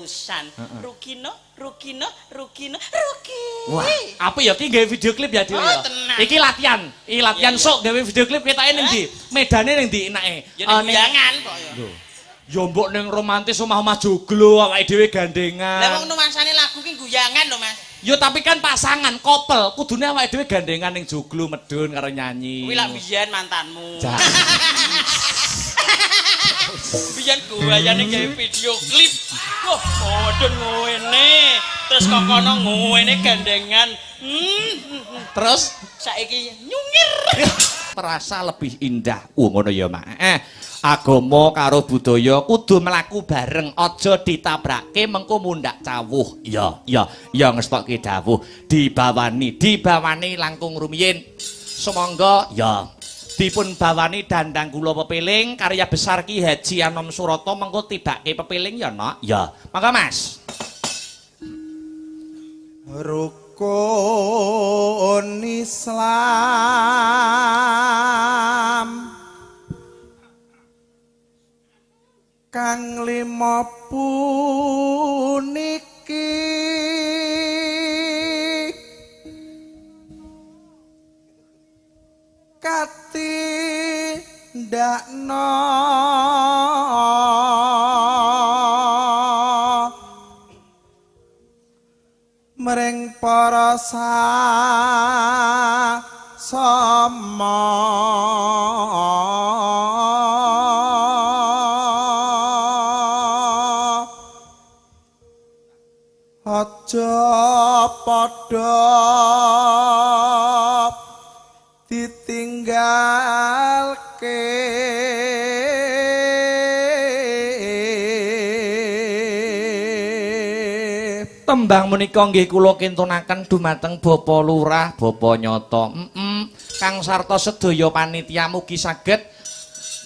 urusan. Rukino, Rukino, Rukino, Ruki. Wah, apa ya ki gawe video klip ya dhewe ya. Iki latihan, iki latihan sok gawe video klip ketoke ning ndi? Medane ning ndi enake? Ya ning guyangan kok ya. Lho. Ya mbok ning romantis omah-omah joglo awake dhewe gandengan. Lah wong nuansane lagu ki guyangan lho, Mas. Ya tapi kan pasangan, couple, kudune awake dhewe gandengan ning joglo medun karo nyanyi. Kuwi lak biyen mantanmu. Biyen guayane gawe video klip. Wah, medun ngene. Terus kok kono ngene gandengan. Terus saiki nyungir. Terasa lebih indah. Ngono ya, Mak. Agama karo budaya kudu mlaku bareng, aja ditabrake mengko mundhak cawuh. Iya, iya, iya ngestokke dawuh. Dibawani, dibawani langkung rumiyin. Sumangga ya dipun bawani dandang kula pepiling karya besar Ki Haji Anom Surata mengko tibake pepiling ya, Nok. Ya. Mangga, Mas. Rukun Islam kang lima puniki katindakno mring para sama aja padha ditinggalke Tembang menika nggih kula kintunaken dumateng Bapak Lurah, Bapak Nyoto. Kang sarta sedaya panitia mugi saged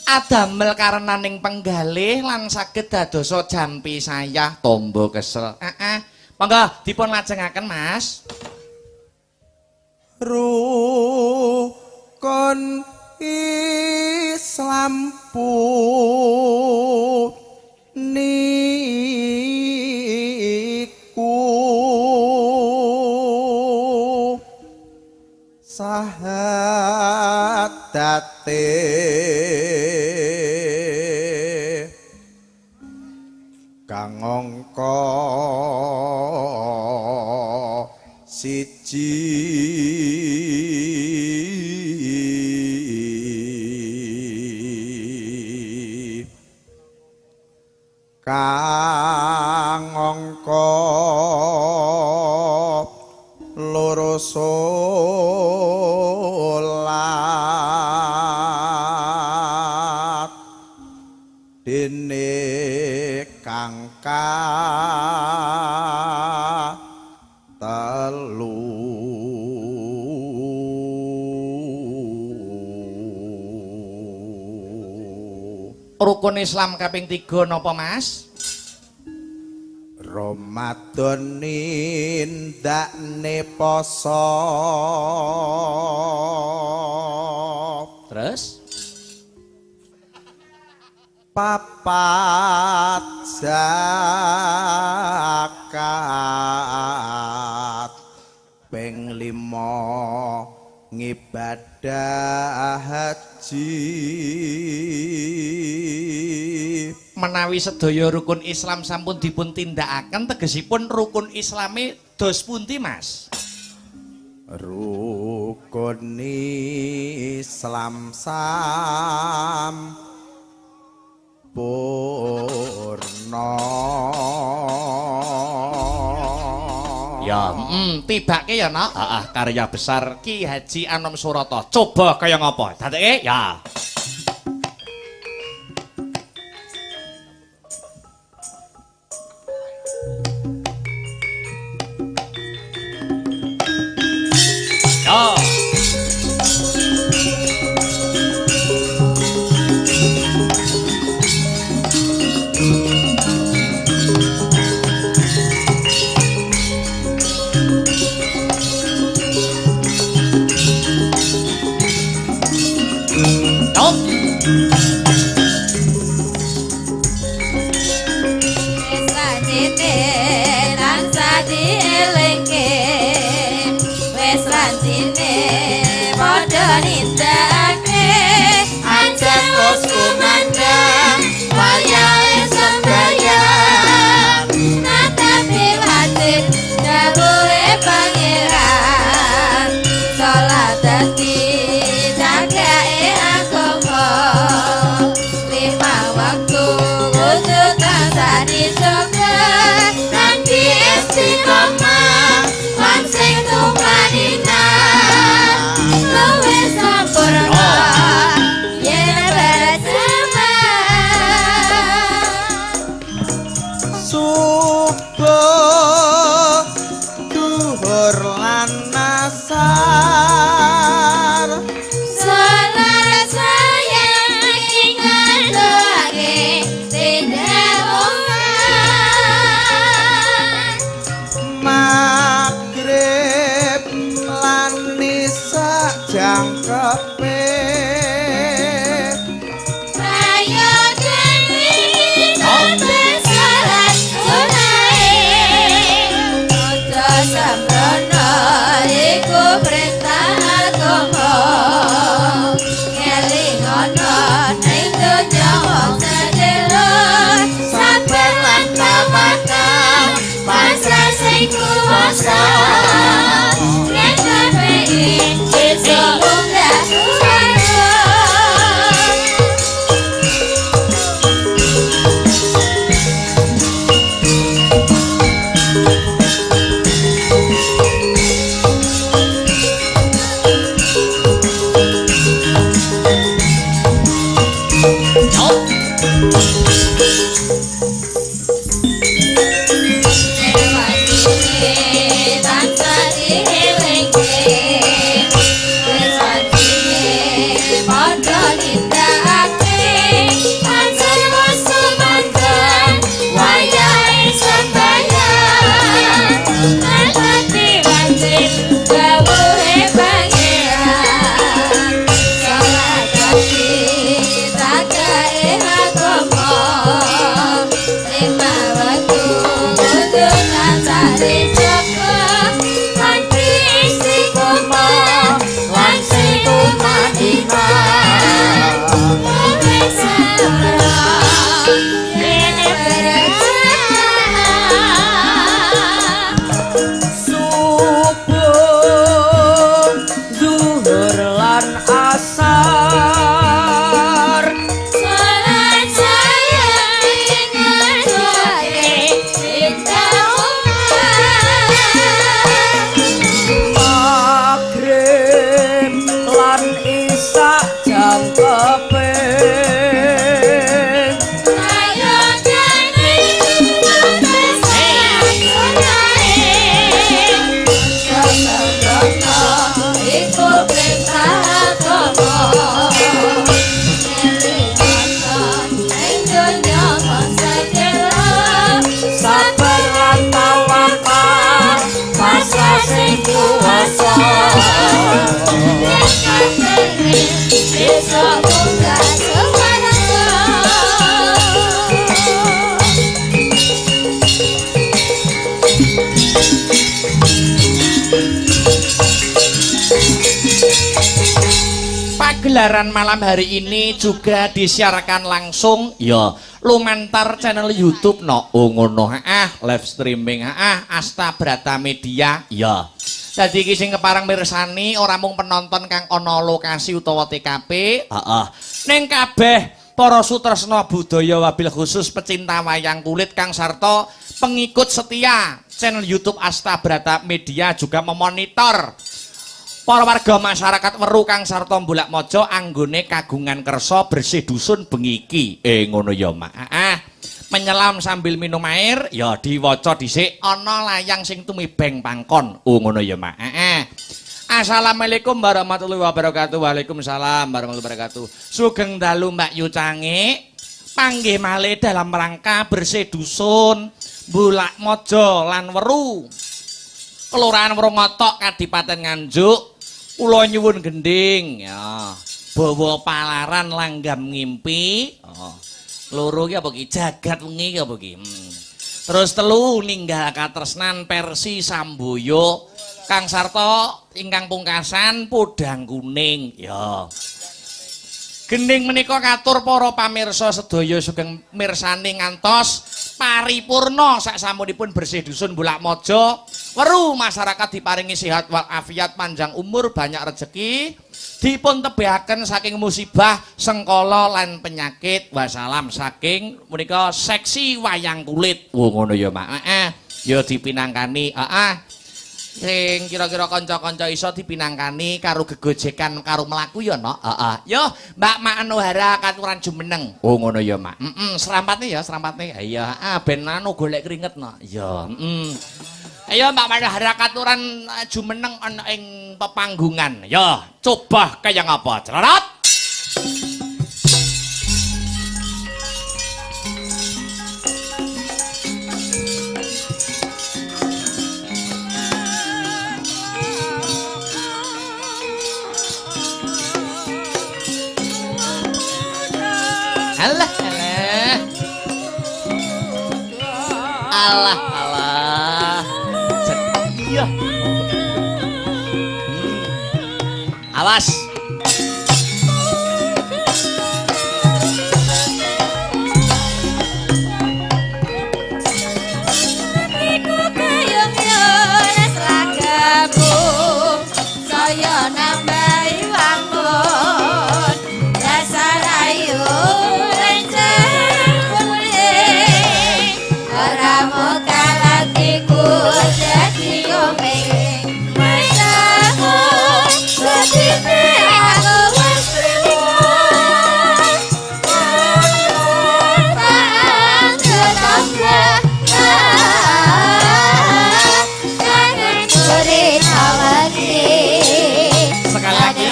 adamel karenaning penggalih lan saged dadosa jampi sayah tombo kesel. Monggo dipun lajengaken, Mas. Rukun Islam puniku sahadate kang angka siji kang angka loro salat dene kang telu Rukun Islam kaping 3 napa, Mas? Ramadan nindakne poso. Terus papat zakat ping 5 ngibadah haji. Menawi sedaya rukun Islam sampun dipun tindakaken tegesipun rukun Islame dos pundi, Mas? Rukun Islam sampurna. Ya, tibake ya, Nak. Heeh, karya besar Ki Haji Anom Surata. Coba kaya ngapa? Dadeke ya. Ya. Cagake agama lima waktu kudu tansah dijaga kanthi istiqomah lan sing tumanina luwih sampurna yen berjamaah. Subuh, duhur lan asar, Salat sayang ngandoke tindak umat. Magrib lan isya jangkepe. Prayoga kabeh salat sunahe. Aja sembrono iku perintah agama. Ngelingono ning donya wong sedelo. Sabar lan tawakal pasrah sing kuwasa. Yen kepengin bisa munggah swarga. Tansah dielingke, wis wajine padha nindakake, pancen musuh mantan wayahe sembahyang, nepati wajib dawuhe Pangeran. Salat kanthi cagake agama lima waktu kudu tansah dijaga kanthi istiqomah lan sing tumanina luwih sampurna yen berjamaah. Subuh, zuhur lan asar, Salat sayang ngandoke tindak umat. Magrib lan isya jangkepe. Prayogane kabeh salat sunahe. Aja sembrono iku perintah agama. Ngelingono ning donya wong sedelo. Sabar lan tawakal pasrah sing kuwasa. Yen kepengin bisa munggah swarga. Pagelaran malam hari ini juga disiarkan langsung ya lumantar channel YouTube no. Oh ngono, ah live streaming, ah Asta Brata Media ya. Dadi iki sing kepareng mirsani ora mung penonton kang ana lokasi utawa TKP, heeh. Ning kabeh para sutresna budaya wabil khusus pecinta wayang kulit kang sarta pengikut setia channel YouTube Asta Brata Media juga memonitor para warga masyarakat Weru kang sarta Bulak Mojo anggone kagungan kersa bersih dusun bengi iki. Ngono ya, Mak. Ah, menyelam sambil minum air ya diwaca dhisik ana layang sing tumibeng pangkon. Oh ngono ya, Mak. Ah. Assalamualaikum warahmatullahi wabarakatuh. Waalaikumsalam warahmatullahi wabarakatuh. Sugeng dalu Mbak Yu Cange. Panggih malih dalam rangka bersih dusun Bulak Mojo lan Weru. Kelurahan Wrongotok Kadipaten Nganjuk. Kula nyuwun gending ya. Bawa palaran langgam ngimpi. Oh. Loro ki apa ki? Jagat wengi ki apa ki? Terus telu ninggal katresnan versi Samboyo Kang Sarto ingkang pungkasan podang kuning ya. Gending menika katur para pamirsa sedaya sugeng mirsani ngantos Paripurna sak samunipun bersih dusun Bulakmojo. Weru masyarakat diparingi sehat walafiat, panjang umur, banyak rezeki, dipun tebihaken saking musibah, sengkala lan penyakit. Wassalam saking punika seksi wayang kulit. Oh ngono ya, Mak. Heeh. Ya dipinangkani, heeh. Sing kira-kira kanca-kanca iso dipinangkani karo gegojekan karo mlaku ya, Nok. Heeh. Yo, Mbak Manohara katuran jumeneng. Oh ngono ya, Mak. Heeh, serampatne ya, serampatne. Iya, heeh, ben anu golek keringet, Nok. Iya, heeh. Ayo Mbak Manohara katuran jumeneng ana ing pepanggungan. Yo, coba kaya ngapa? Cerot. Alah, alah. Alah, alah. Iya. Awas. Iku kayong yones lagamu, saya nambahi wangun, dasar ayu renceng kuning, ora muka latiku dadi komeng, masamu sedine aku wis trimo. Sekali lagi.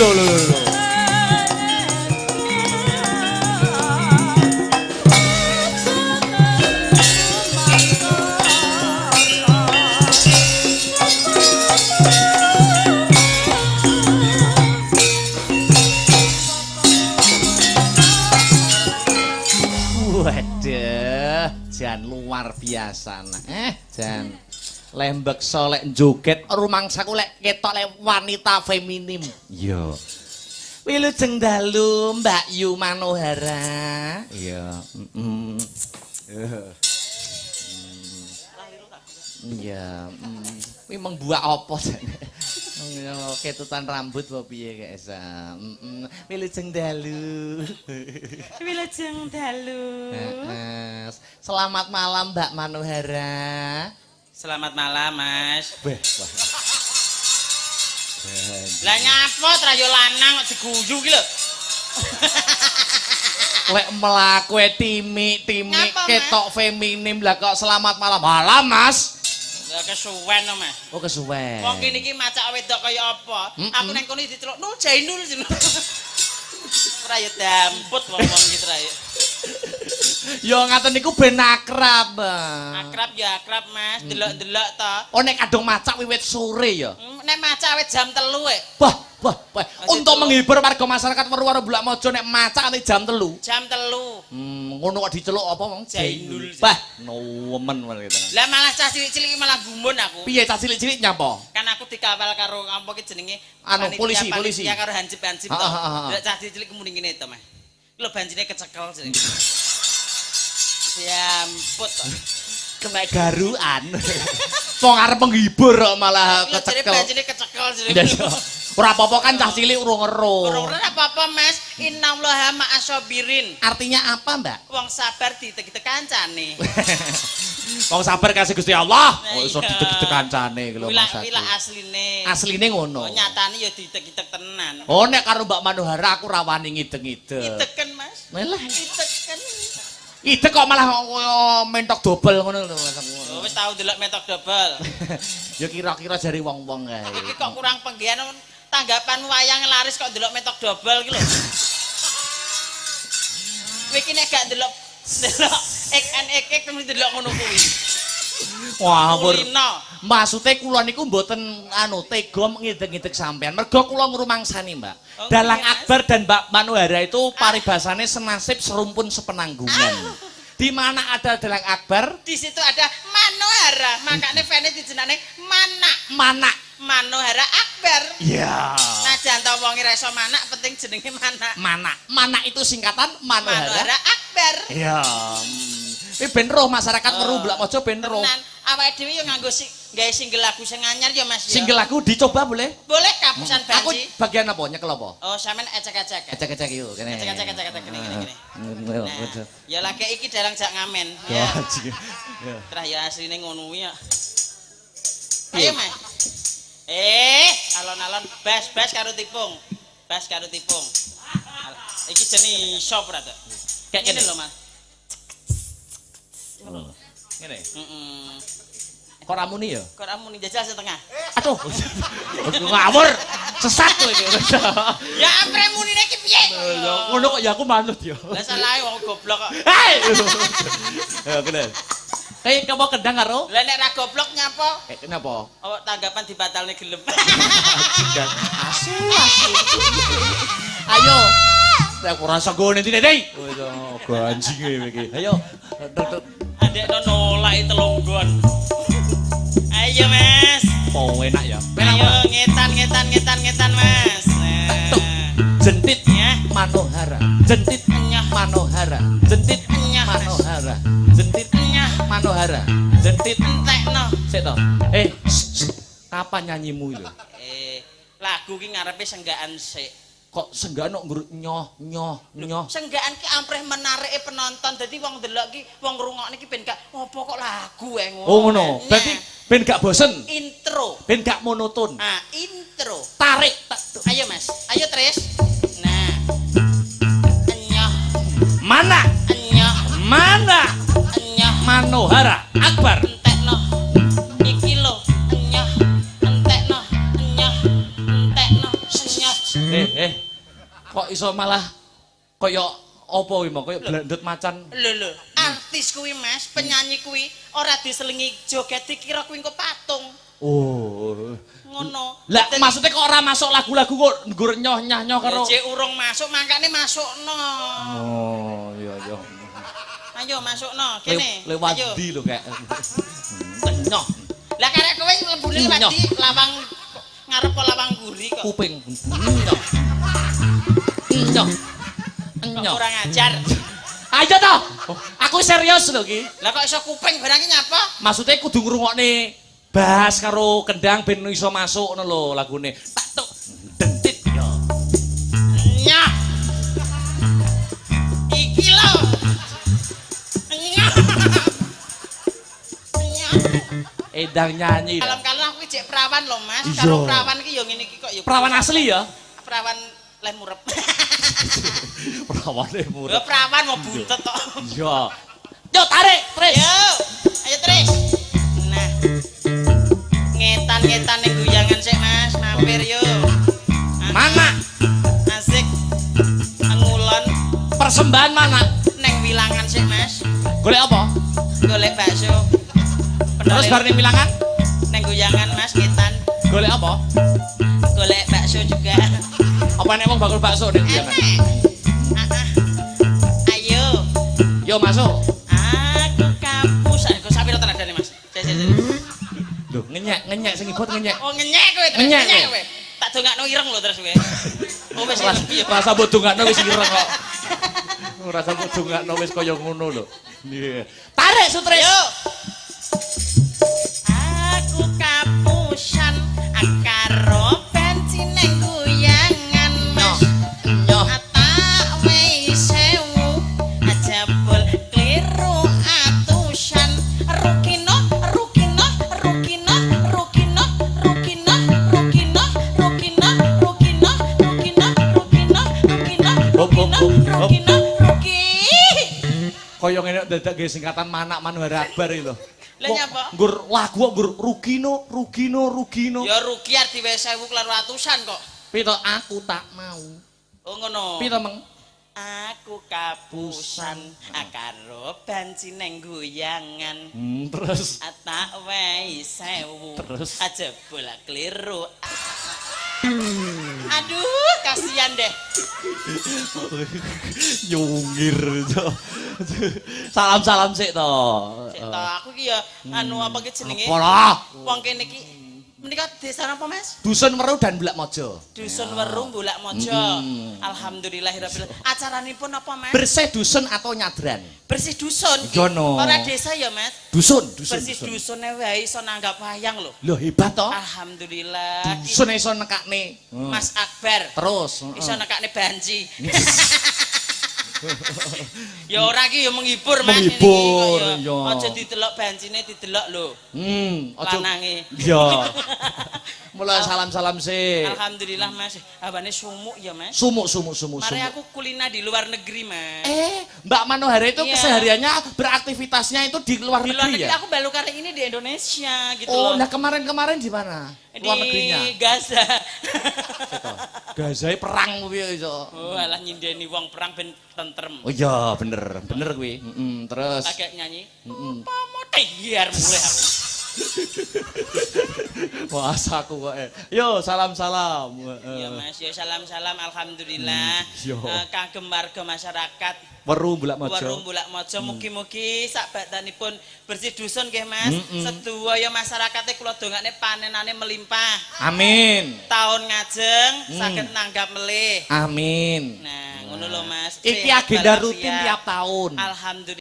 Lho lho lho. Waduh, jan luar biasa. Jan lembeksa lek joget rumangsaku lek ketok lek wanita feminim. Iya. Wilujeng dalu Mbak Yu Manohara. Iya, heeh. Iya, kuwi mung buak apa jane? Ketutan rambut apa piye kek Esa? Wilujeng dalu. Wilujeng dalu. Heeh. Selamat malam Mbak Manohara. Selamat malam, Mas. Beh, wah. Lah nyapa tra yo lanang kok diguyu ki lho. Lek mlaku timik-timik ketok feminim lah kok selamat malam. Malam, Mas. Lah kesuwen to, Mas. Oh, kesuwen. Wong kene iki macak wedok kaya apa? Aku nang kono diceluk Nul Jainul. Ora yo damput wong-wong iki tra yo. Ya ngaten niku ben akrab. Akrab ya akrab, Mas. Delok-delok to. Oh nek kadung macak wiwit sore ya. Nek macak wit jam 3 e. Wah, wah, wah. Untuk menghibur warga masyarakat Weru-weru Bulakmojo nek macak nanti jam 3. Jam 3. Ngono kok diceluk apa wong Jainul. Bah, nemen gitu. Lah malah cah cilik-cilik malah gumun aku. Piye cah cilik-cilik nyapa? Kan aku dikawal karo apa ki jenenge? Anu polisi, polisi. Ya karo hansip-hansip to. Lah cah cilik muni ngene to, Mas. Lho banjine kecekel jenenge. Ya ampun to. Kena garuan. Wong arep menghibur kok malah kecekel. Banjine kecekel jenenge. Ora apa-apa kan cah cilik urung ero. Urung ora apa-apa, Mas. Innallaha ma'asabirin. Artinya apa, Mbak? Wong sabar ditek-itek kancane. Wong sabar kasih Gusti Allah. Kok iso ditek-itek kancane iki lho Mas. Kuwi lak asline. Asline ngono. Oh, nyatane ya ditek-itek tenan. Oh, nek karo Mbak Manohara aku ra wani ngideng-ngideng. Ideken, Mas. Lah, ideken. Idek kok malah kaya mentok dobel ngono lho Mas. Oh, wis tau delok mentok dobel. Ya kira-kira jare wong-wong kae. Iki kok kurang penggian tanggapan wayang laris kok delok mentok dobel iki lho. Kowe iki nek gak delok delok XNXX mesti delok ngono kuwi. Wah, ampun. Maksude kula niku mboten anu tega ngideg-ngideg sampean. Mergo kula ngrumangsani, Mbak. Oh, Dalang Akbar dan Mbak Manohara itu paribasane senasib serumpun sepenanggungan. Di mana ada Dalang Akbar, di situ ada Manohara. Makane fane dijenane Manak. Manak. Manohara Akbar. Iya. Najan to wong ora iso manak, penting jenenge Manak. Manak. Manak itu singkatan Manohara. Manohara Akbar. Iya. Ini ben roh masyarakat weruh Blak Mojo ben roh. Tenan, awake dhewe yo nganggo gawe single lagu sing anyar ya Mas ya. Single lagu dicoba boleh? Boleh kapusan Aku banci. bagian apa? Nyekel apa? Oh, sampean ecek-ecek. Ecek-ecek yuk kene. Ecek-ecek ecek-ecek gini gini gini. Nah, ya lagi iki dalang jak ngamen. Ya. Ya. Terah ya asline ngono kuwi ya. Ayo Mas. Alon-alon bas-bas karo tipung. Bas karo tipung. Iki jenenge iso ora to? Kayak Ngene gini. lho Mas. Ngene. Heeh. Kok ra muni ya? Kok ra muni jajal setengah. Aduh. Ngawur. Sesat kowe iki. Ya apre munine iki piye? Ya ngono kok ya aku manut ya. Lah salahe wong goblok kok. Hei. Ya kene. Kayak kamu kendang karo? Lah nek ra goblok nyapa? Eh kenapa? Oh, tanggapan dibatalne gelem. Asu asu. Ayo. Nek ora sanggo nanti nek. Oh, ganjinge iki. Ayo. Adekno nolak telunggon. Ayo Mas. Po enak ya. Ayo ngetan ngetan ngetan ngetan Mas. Nah. Jentit Ya. Manohara. Jentit Nyah. Manohara. Jentit Nyah, Mas. Manohara. Jentit Nyah. Manohara. Jentit Entekno. sik to. Kapan nyanyimu itu? Lagu ki ngarepe senggaan sik. Kok senggaan kok ngurut nyoh nyoh nyoh. Senggaan ki ampreh menarike penonton. Dadi wong ndelok ki, wong ngrungokne ki ben gak opo kok lagu ae ngono. Oh ngono. Nyah. Berarti ben gak bosen, intro. ben gak monoton. Ah, intro. Tarik. Ayo Mas, ayo Tris. Nah. Enyoh, Mana? enyoh, Mana? enyoh. Manohara Akbar. Entekno. Iki lho, enyoh, entekno, enyoh, entekno, enyoh. Kok iso malah kaya apa kuwi mau kaya blendut macan. Lho lho, artis kuwi Mas, penyanyi kuwi ora diselingi joget dikira kuwi engko patung. Oh. Ngono. Lah maksudnya kok ora masuk lagu-lagu kok nggur nyoh nyah nyoh karo. Jek urung masuk mangkane masukno. Oh, iya iya. Ayo masukno kene. Lewat Ayo. ndi lho kek. Nyoh Lah karek kowe mlebune lewat Nyoh. ndi? Lawang ngarep kok lawang nguri kok. kuping. Nyoh. Nyoh. Kok Nyoh. kurang ajar. Ayo toh. Aku serius lho ki. Lah kok iso kuping barang iki nyapa? Maksudnya kudu ngrungokne bass karo kendang ben iso masuk ngono lho lagune. Tak tuk dentit yo. Nyah. Iki lho. Nyah. Nyah. Endang nyanyi. Kalem-kalem aku jek perawan lho Mas. Iya. Karo perawan iki yo ngene iki kok yo. Perawan asli ya? Perawan leh murep. Perawane Lho murah. perawan mau buntet tok. Iya. Yo tarik, Tris. Yo, ayo Tris. Nah. Ngetan-ngetan ning guyangan sik Mas, mampir yo. Mana? Asik. Ngulon Persembahan mana? neng wilangan sik Mas. Golek apa? Golek bakso. Terus bar ning wilangan? Neng guyangan Mas ngetan. Golek apa? Golek bakso juga. Apa nek wong bakul bakso ning wilangan? Enak. Ah, ah. Ayo. Yo masuk. Aku kapus. Aku sapi lo tenadane Mas. Sik sik sik. Lho, ngenyek, ngenyek sing ibot ngenyek. Oh ngenyek kowe terus Ngenyek ngenyek kowe. kowe. Tak dongakno ireng lho terus kowe. Oh wis ireng piye? Rasa mbok dongakno wis ireng kok. Rasa mbok dongakno wis kaya ngono lho. Iya. Tarik Sutris. Yo. Aku kapusan karo benci neng guyangan Mas. Nyoh. Tak wehi sewu jebul kliru atusan. Rukino rukino rukino rukino rukino rukino rukino rukino rukino rukino rukino Hop, hop, rukino hop, hop. rukino ruki. Kaya ngene dadak nggih singkatan Manak Manohara Akbar iki lho. Lah nyapa? Nggur lagu kok nggur Rugino, Rugino, Rugino. Ya rugi arep diwehi 1000 kleru atusan kok. Pito aku tak mau. Oh ngono. Pito meng. Aku kapusan karo banci neng guyangan. Terus Tak wehi 1000. Terus? Jebul kliru. Aduh, kasihan deh. nyungir to. Salam-salam sik to. Sik to, aku ki ya anu apa ki jenenge? Apa lah? Wong kene ki Menika desa napa, Mas? Dusun Weru dan Bulakmojo. Dusun Weru Bulakmojo. Alhamdulillahirabbil. Acaranipun apa, Mas? Bersih dusun atau nyadran? Bersih dusun. Iya, no. Ora desa ya, Mas? Dusun, dusun. Bersih dusune wae iso nanggap wayang lho. Loh, hebat toh. Alhamdulillah. Dusun iso nekakne. Mas Akbar. Terus iso nekakne banci. Ya ora ki ya menghibur, Mas. Menghibur, Ini iki kok ya. iya. Aja didelok bancine, didelok lho. Aja. Lanange. Iya. Mulai salam-salam sih. Alhamdulillah, Mas. Hawane sumuk ya, Mas. Sumuk, sumuk, sumuk, Mari sumuk. aku kulina di luar negeri, Mas. Mbak Manohara itu Iya. kesehariannya beraktivitasnya itu di luar Di luar negeri negeri ya? aku baru kali ini di Indonesia gitu Oh, loh. nah kemarin-kemarin di mana? Di Luar negerinya. Gaza. Gaza perang piye iso. Oh, alah nyindeni wong perang ben tentrem. Oh iya, bener, bener kuwi. Terus. Agak nyanyi. Apa mau teyar mulai aku. Wah, aku kok. Yo, salam-salam. Ya Mas, ya salam-salam alhamdulillah. Yo. Kagem warga masyarakat Weru Bulakmojo. Weru Bulakmojo mugi-mugi sakbadanipun bersih dusun nggih Mas. Sedaya masyarakate kula dongakne panenane melimpah. Amin. Tahun ngajeng saged nanggap melih. Amin. Nah, ngono lho Mas. Iki Sehat agenda walafiat. rutin tiap tahun. Alhamdulillah.